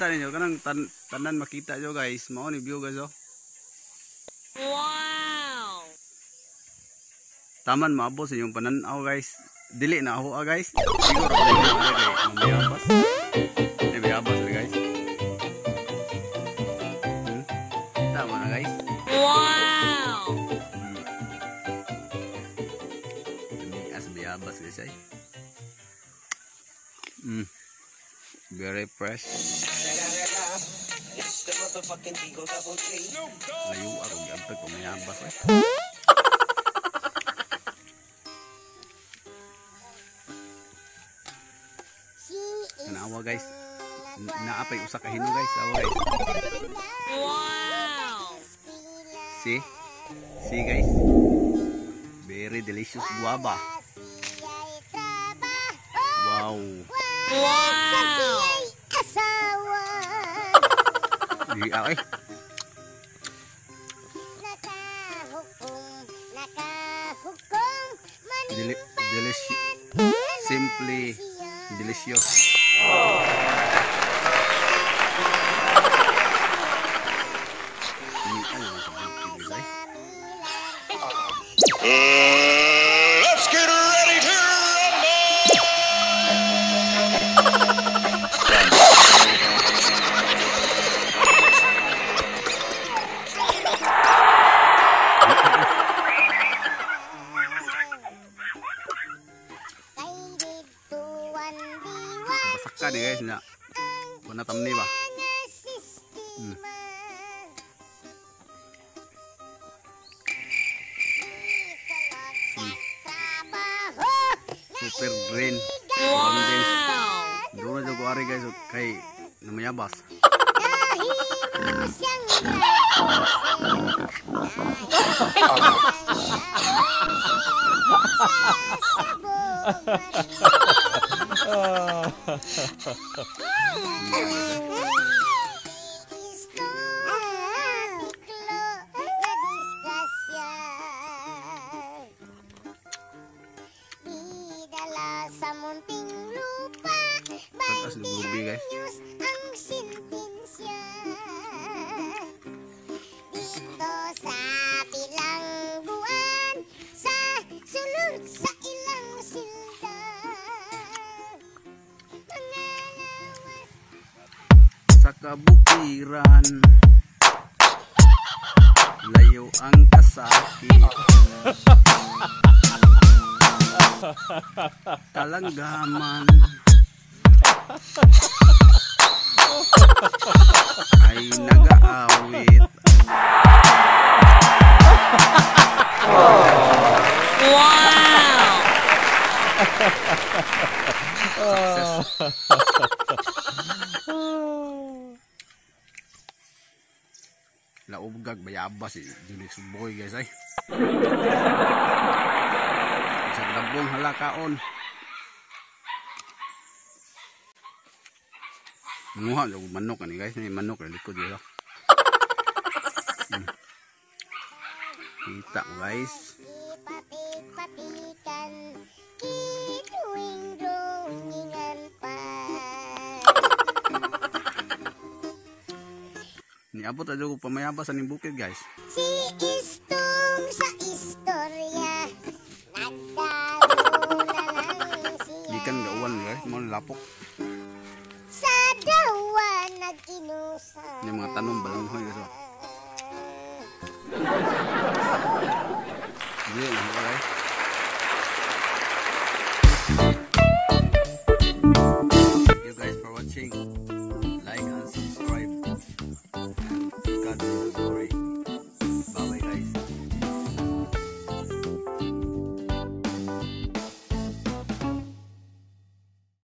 Kita ninyo kanang tanan makita nyo guys. Mao ni view guys oh. Wow. Taman maabot sa inyong pananaw guys. Dili na ako guys. Siguro ko na kay mamayabas. Ay mayabas na guys. Tama na guys. Wow. As mayabas guys ay. Very fresh. Layo ako giabtag ko mayabas eh. Naawa guys. Naapay usa ka hino guys. Awa guys. Wow. See? See guys. Very delicious guava. Wow. Wow. Di ay. Delicious. Simply delicious. Let's get ready to rumble! Basak ka ni guys na. Kuna tamni ba? Super green. Wow. Doon na ko ari guys kay namayabas. Pagkas lubi guys. Dito sa bilangguan, sa sulod sa ilang silda. Sa kabukiran, layo ang kasakit. Kalanggaman ay nagaawit. Wow. Success. Laubgag bayabas si Junix Boy guys ay. Sa dabong halakaon. Manguha jud manok ani guys, ni manok na likod dito. Kita ko guys. Niabot na jud ko pamayabas aning bukid guys. Si Istong sa istorya, nagdalo na lang siya. Gikan gauwan guys, mo lapok. Sa dawa nag-inusa. Yung mga tanom balanghoy guys. Hindi na guys.